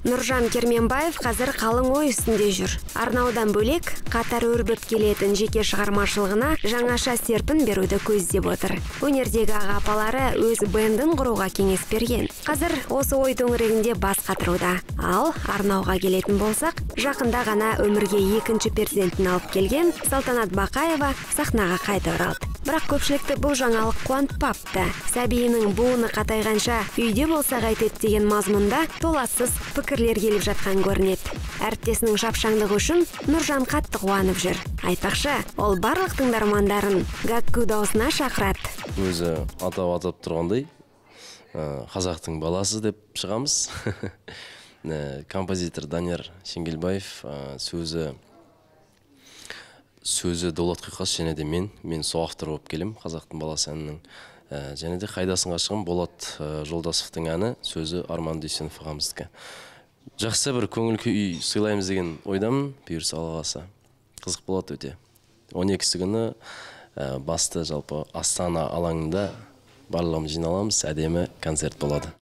Нұржан Керменбаев қазір қалың ой үстінде жүр. Арнаудан бөлек, қатар өрбіп келетін жеке шығармашылығына жаңаша серпін беруді көздеп отыр. Өнердегі аға апалары өз бендін құруға кеңес берген. Қазір осы ой төңірегінде бас қатыруда. Ал Арнауға келетін болсақ, жақында ғана өмірге екінші перзентін алып келген Салтанат Бақаева сахнаға қайта оралды. Бірақ көпшілікті бұл жаңалық қуантпапты. Сәбиінің буыны қатайғанша үйде болса қайтеді деген мазмұнда толассыз пікірлер келіп жатқан көрінеді. Әріптесінің шапшаңдығы үшін Нұржан қатты қуанып жүр. Айтпақшы, ол барлық тыңдармандарын Гакку дауысына шақырады. Өзі атап тұрғандай, қазақтың баласы деп шығамыз. Композитор Данияр Шеңгелбаев, сөзі Дулат Құйқас және де мен соавтор болып келем қазақтың баласы әнінің. Және де қайдасың ғашығым Болат Жолдасовтың әні, сөзі Арман Дүйсенов ағамыздікі. Жақсы бір көңіл күй сыйлаймыз деген ойдамын, бұйырса Алла қаласа. Қызық болады өте. 12-сі күні басты жалпы Астана алаңында барлығымыз жиналамыз, әдемі концерт болады.